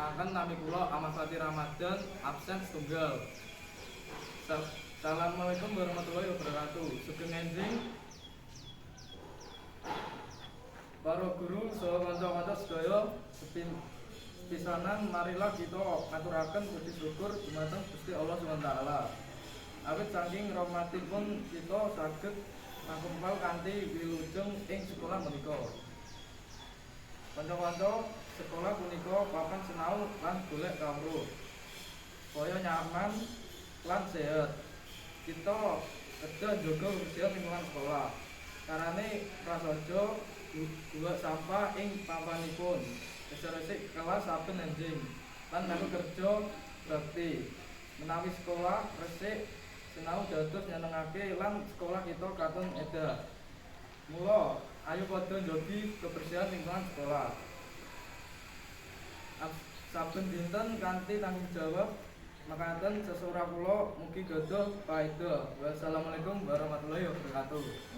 Kenalaken, nami kula Ahmad Fatih Ramadan, absen 1. Assalamualaikum warahmatullahi wabarakatuh. Sugeng enjing, para guru saha kanca-kanca sedaya. Sepisanan, marilah kita ngaturaken puji syukur dumateng Gusti Allah Subhanahu wa taala. Awit saking rahmatipun kita saged makempal kanthi wilujeng ing sekolah menika. Kanca-kanca, sekolah punika papan sinau lan golek kawruh supaya nyaman lan sehat. Kita kedah njaga kebersihan lingkungan sekolah. Carane prasaja guwak sampah ing papanipun, resik-resik kelas saben enjing, lan melu kerja bakti. Menawi sekolah resik, sinau dados nyenengake lan sekolah kita katon endah. Mula ayo padha njogi kebersihan lingkungan sekolah saben dinten kanthi tanggung jawab. Makaten sesora kula, mugi gadah paedah. Wassalamualaikum warahmatullahi wabarakatuh.